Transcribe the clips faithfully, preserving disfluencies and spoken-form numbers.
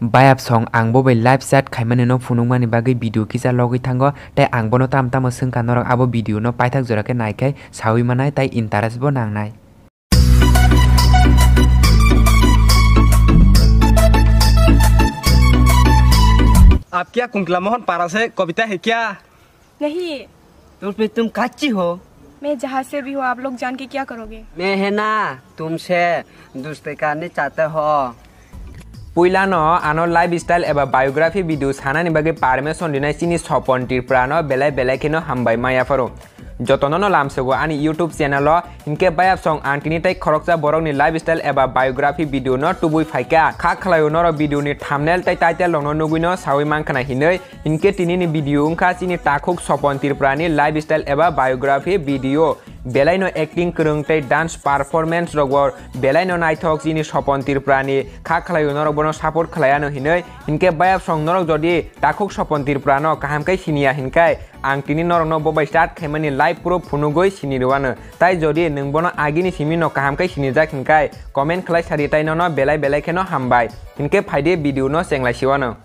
Bayap song ang bo bai live chat khaimani no phunukmani bagwi video kisa logwi thango, tei ang bono tam tamo swngkha norok abo video no paithak jora khe naikhai sawi manai tei interest bo nangnai. आप क्या कुंकला मोहन पारा से कविता है क्या? नहीं। तो फिर तुम कच्ची हो? मैं जहाँ से भी हूँ, आप लोग जान के क्या करोगे? मैं है ना, तुमसे दोस्ती करने चाहते हो। Puilano ano lifestyle eba biography video sanani bagwi permission rinai chini Sopon Tripura no belai belai kheno hambai maya pharo. Jotono no lamsogo ani YouTube channel o, hinkhe bayap song ang tini tei khoroksa borokni lifestyle eba biography video no tubui phaikha. Kha khlaio norok video ni thumbnail tei title rokno nugwi no sawi mankha na hinwi. Hinkhe tini ni video wngkha chini takhuk Sopon Tripura ni lifestyle eba biography video. Belai no acting kwrwng tei dance performance rok bo belai no naithok chini Sopon Tripura ni. Kha khlaio norok bono support khlai ano hinwi. Hinkhe bayap song norok jodi takhuk Sopon Tripura no kaham khe siniya hinkhai, ang tini norok no bo bai start khaimani live proof phunugwi sini rwano. Tai jodi nwng bono agini simi no kaham khe sinijak hinkhai, comment khlai sadi tai nono belai belai kheno hambai. Hinkhe phaidi video no chenglai siwano.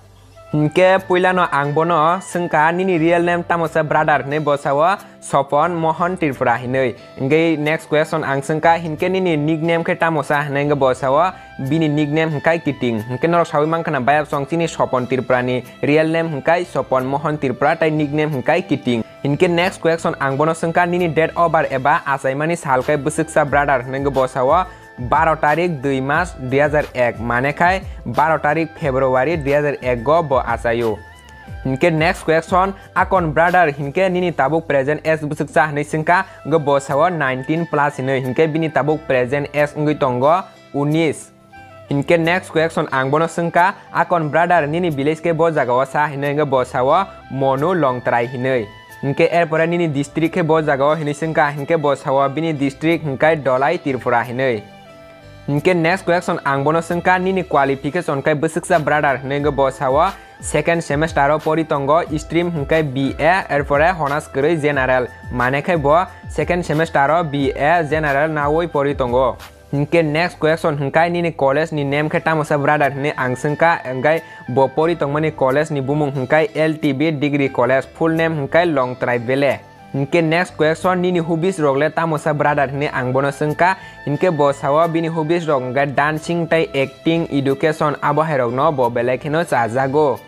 Hinkhe puilano ang bono swngkha, "Nini real name tamo sa brother?" hinwi bo sao, "Sopon Mohon Tripura" hinwi. Hinkhe next question ang swngkha, "Hinkhe nini nickname khe tamo sa?" hinwi hinkhe bo sao, "Bini nickname hinkhe Kiting." Hinkhe norok sawi mankha na bayap song chini Sopon Tripura ni real name hinkhe Sopon Mohon Tripura tei nickname hinkhe Kiting. Hinkhe next question ang bono swngkha, "Nini date of birth eba achaimani sal khe bwswksa brother?" hinwi hinkhe bo sao, "Baro tarik dui mas dui hajar ek, mane khai baro tarik February dui hajar ek go bo achaio." Hinkhe next question, "Akon brother hinkhe nini tabuk present age bwswksa?" hinwi swngkha, hinkhe bo sao nineteen plus hinwi, hinkhe bini tabuk present age wngwi tongo unis. Hinkhe next question ang bono swngkha, "Akon brother nini village khe bo jagao sa?" hinwi, hinkhe bo sao Monu Longtrai hinwi. Hinkhe erpore nini district khe bo jagao hinwi swngkha, hinkhe bo sao bini district hinkhe Dolai Tripura hinwi. Hinkhe next question ang bono swngkha, "Nini qualification khe bwswksa brother?" hinwi, hinkhe bo sao second semester o pori tongo, stream hinkhe B A, erpore honours kwrwi general, mane khai bo second semester o B A general nawi pori tongo. Hinkhe next question hinkhe, "Nini college ni name khe tamo sa brother?" hinwi ang swngkha, hinkhe bo pori tongmani college ni bumung hinkhe L T B Degree College, full name hinkhe Longtrai Bele. Hinkhe next question, "Nini hobbies rok le tamo sa brother?" hinwi ang bono swngkha, hinkhe bo sao bini hobbies rok hinkhe dancing tei acting, education, abo hai rokno bo belai kheno chajago.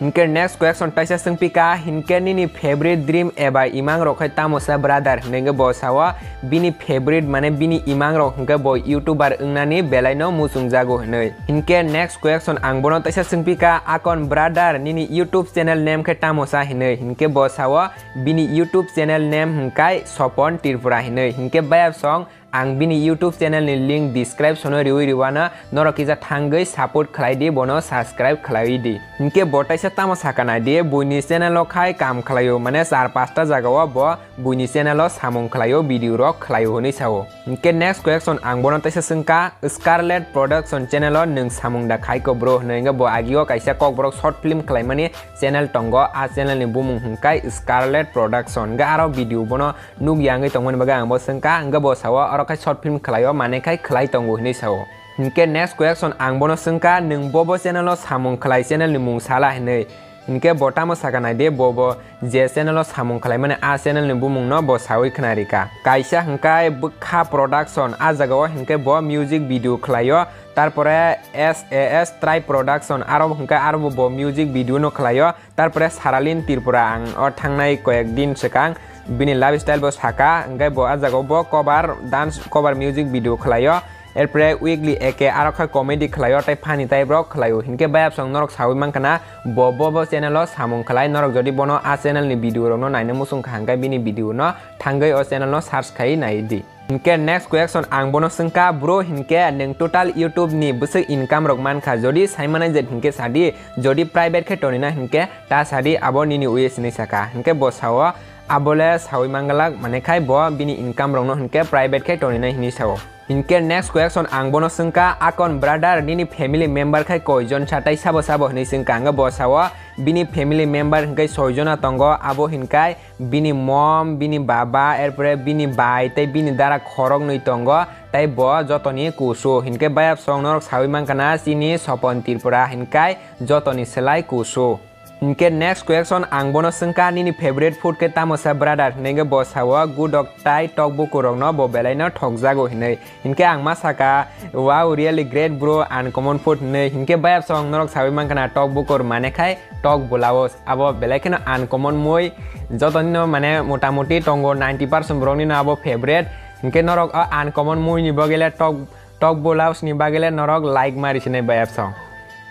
Hinkhe next question taisa swngpika, hinkhe nini favorite dream eba imang rok khai tamo sa brother hinwi hinkhe bo sao bini favorite mane bini imang rok hinkhe bo YouTuber wngnani belai no muchungjago hinwi. Hinkhe next question ang bono taisa swngpika, "Akon brother nini YouTube channel name khe tamo sa?" hinwi, hinkhe bo sao bini YouTube channel name hinkhe Sopon Tripura hinwi. Hinkhe bayap song ang bini YouTube channel ni link description o riwi riwano, norok kisa thangwi support khlai di, bono subscribe khlaiwi di. Hinkhe bo taisa tamo sakha nai di, buini channel o khai kam khlaio, mane char pasta jaga o bo buini channel o samung khlaio, video rok khlaio hinwi sao. Hinkhe next question ang bono taisa swngkha, "Scarlet Production channel o nwng samung da khai ko bro?" hinwi, hinkhe bo agio kaisa Kokborok short film khlaimani channel tongo, a channel ni bumung hinkhe Scarlet Production, hinkhe aro video bono nukya wngwi tongmani bagwi ang bo swngkha, hinkhe bo sao oro khe short film khlaio, mane khai khlai tongo hinwi sao. Hinkhe next question ang bono swngkha, "Nwng bobo channel o samung khlai, channel ni mung sala?" hinwi. Hinkhe bo tamo sakha nai di, bobo je channel o samung khlaimani a channel ni bumung no bo sawi khna rikha. Kaisa hinkhe Bwkha Production, a jaga o hinkhe bo music video khlaio, tarpore S A S Try Production, aro hinkhe aro bo music video no khlaio. Tarpore Saralin Tripura, ang o thangnai koyek din swkang bini lifestyle bo saka, hinkhe bo a jaga o bo cover dance, cover music video khlaio, erpore weekly eke aro khe comedy khlaio tei funny type rok khlaio. Hinkhe bayap song norok sawi mankha na bo, bo, bo channel o samung khlai, norok jodi bono a channel ni video rokno naina muchung kha, hinkhe bini video no thangwi o channel no search khai nai di. Hinkhe next question ang bono swngkha, "Bro, hinkhe nwng total YouTube ni bwswk income rok mankha? Jodi sai manai jet hinkhe sadi, jodi private khe tonina hinkhe ta sadi, abo nini wish," hinwi sakha. Hinkhe bo sao, "Abole sawi manglak, mane khai bo bini income rokno hinkhe private khe tonina," hinwi sao. Hinkhe next question ang bono swngkha, Akon brother nini family member khai koijon sa tei sabo sabo hinwi swngkha, hwnkhe bo sao bini family member hinkhe soijona tongo, abo hinkai bini mom, bini baba, erpore bini bai tei bini dara khoroknwi tongo, tei bo jotoni kusu. Hinkhe bayapsong norok sawi mankha na chini Sopon Tripura hinkai jotoni slai kusu. Hinkhe next question ang bono swngkha, nini favorite food khe tamo sa brother? Hinwi bo sao gudok tai tok bukurokno bo belaino thokjago hinwi. Hinkhe ang ma sakha, wow, really great bro, uncommon food hinwi. Hinkhe bayapsong norok sawi mankha na tok bukur mane khai tok bulaos. Abo belai kheno uncommon mui, jotonino mane motamuti tongo ninety percent boroknino abo favorite. Hinkhe norok o uncommon mui ni bagwi le tok, tok bulaos ni bagwi le norok like mari sinai bayapsong.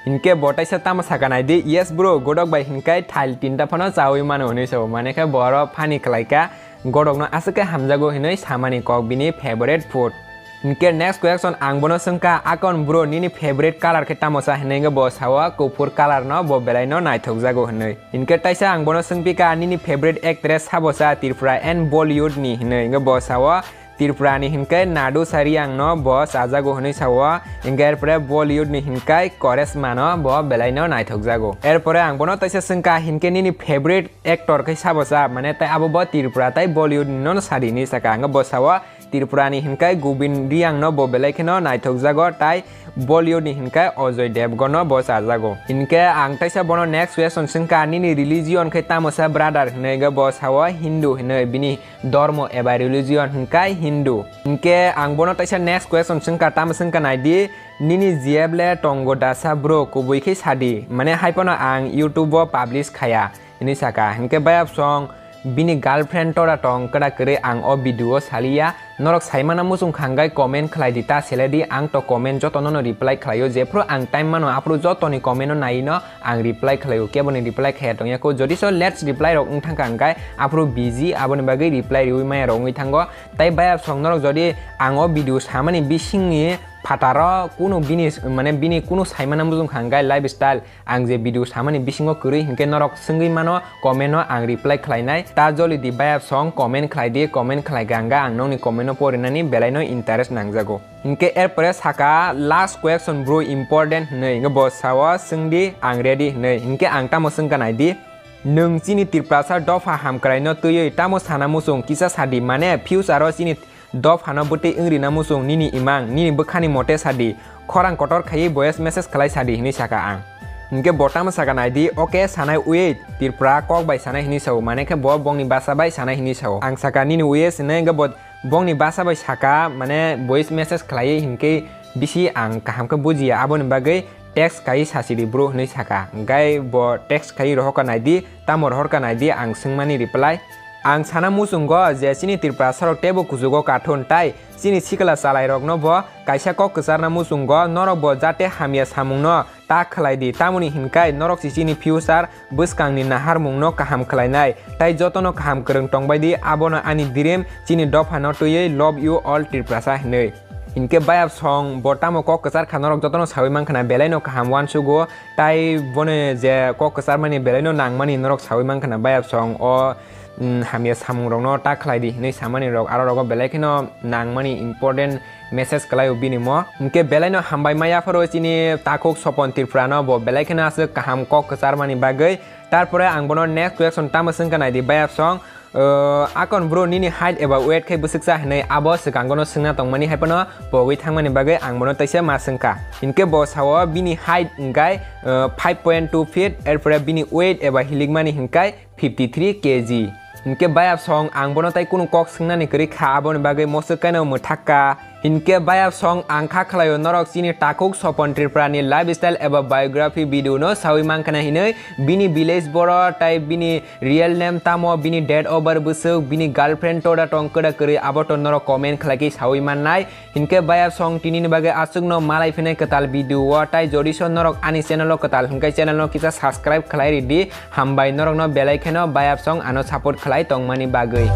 Hinkhe bo taisa tamo sakha nai di, yes bro, godok bai hinkai thail tinta phano chawi mano hinwi sao, mane khe bo oro funny khlai kha, godokno aswk khe hamjago hinwi samani kok bini favorite food. Hinkhe next question ang bono swngkha, Akon bro nini favorite color khe tamo sa? Hinwi bo sao kuphur color no bo belaino naithokjago hinwi. Hinkhe taisa ang bono swngpikha, nini favorite actress sabo sa Tripura and Bollywood ni hinwi? Hinkhe bo sao Tripura ni hinkai Nadu Sariang no bo chajago hinwi sao, hinkhe erpore Bollywood ni hinkai Karisma no bo belaino naithokjago. Erpore ang bono taisa swngkha, hinkhe nini favorite actor khe sabo sa, mane tai abo bo Tripura tai Bollywood ni no sadi hinwi sakha, hinkhe bo sao Tripura ni hinkai Govind Riang no bo belai kheno naithokjago, tai Bollywood ni hinkai Ajoy Devgan no bo chajago. Hinkhe ang taisa bono next question swngkha, nini religion khe tamo sa brother? Hinwi bo sao Hindu hinwi, bini dormo eba religion hinkai Hindu. Hinkhe ang bono taisa next question swngkha, tamo swngkha nai di, nini jeb le tongo dasa bro, kubui khe sadi, mane hai phano ang YouTube o publish khaya. Hinwi sakha. Hinkhe bayapsong bini girlfriend tora tong kwda kwrwi ang o video o saliya. Norok saimana muchung khangai comment khlai di, ta sele di, ang to comment jotono no reply khlaio, jephru ang time mano aphru jotoni comment no nai no ang reply khlaio, keboni reply khaya tongya kho. Jodi so let's reply rok wng thangkha hwnkhe aphru busy, aboni bagwi reply riwi maya rok wngwi thango. Tai bayapsong norok jodi ang o video samani bisingni phataro kunu bini, mane bini kunu saimana muchung khangai lifestyle, ang je video samani bisingo kwrwi hinkhe norok swngwi mano, comment no ang reply khlainai. Ta joli di bayapsong comment khlai di, comment khlai kha hwnkhe ang nokni comment no porinani belaino interest nangjago. Hinkhe erpore sakha last question bro important hinwi, hinkhe bo sao swng di ang ready hinwi, hinkhe ang tamo swngkha nai di, nwng chini Tiprasa dopha hamkraino twiwi tamo sana muchung kisa sadi, mane future o chini dophano bwtwi wng rina muchung nini imang, nini bwkhani mote sadi, khorang kotor khaiwi voice message khlai sadi hinwi sakha ang. Hinkhe bo tamo sakha nai di, okay sanai wait, Tripura kok bai sanai hinwi sao, mane khe bo bongni basa bai sanai hinwi sao. Ang sakha nini wish hinwi, hinkhe bo bongni basa bai sakha, mane voice message khlaiwi hinkhe bisi ang kaham khe bujiya, aboni bagwi text kai sasi di bro hinwi sakha. Hinkhe bo text kai rohorkha nai di, tamo rohorkha nai di, ang swngmani reply. Ang sana muchungo je chini Tiprasarok teibo kuchugo kathun, tai chini sikla chalairokno bo kaisa kok kwcharna muchungo, norok bo jate hamya samungno ta khlai di, tamoni hinkai norok si chini future bwskangni naharmungno kaham khlainai, tai jotono kaham kwrwng tongbai di, abono ani dream, chini dophano twiwi love you all Tiprasa hinwi. Hinkhe bayapsong bo tamo kok kwchar kha norok jotono sawi mankha na, belaino kaham uansugo, tai bono je kok kwcharmani belaino nangmani norok sawi mankha na, bayapsong o, mm, hamya samungrokno ta khlai di hinwi samani rok, aro rogo belai kheno nangmani important message kwlaio bini mo. Hinkhe belaino hambai ma yapharo chini takhuk Sopon Tripura no bo belai kheno aswk kaham kok kwcharmani bagwi. Tarpore ang bono next question tamo swngkha nai di, bayapsong, uh, Akon bro nini height eba weight khe bwswk cha hinwi abo swkango no swngna tongmani, hai phano pogwi thangmani bagwi ang bono taisa ma swngkha. Hinkhe bo sao bini height hinkai, uh, five point two feet, erpore bini weight eba hilikmani hinkai fifty three K G. Hinkhe bayapsong ang bono tai kunu kok swngnani kwrwi kha, aboni bagwi moswk kaino mwthak kha. Hinkhe bayapsong ang kha khlaio norok chini takhuk Sopon Tripura ni lifestyle eba biography video no sawi mankha na hinwi, bini village boro tai bini real name tamo, bini date of birth bwswk, bini girlfriend tora tong kwda kwrwi, abo to norok comment khlai khe sawi mannai. Hinkhe bayapsong tinini bagwi aswkno malai phinai kwtal video o, tai jodi so norok ani channel o kwtal hinkhe channel no kisa subscribe khlai ridi, hambai norokno belai kheno bayapsong ano support khlai tongmani bagwi.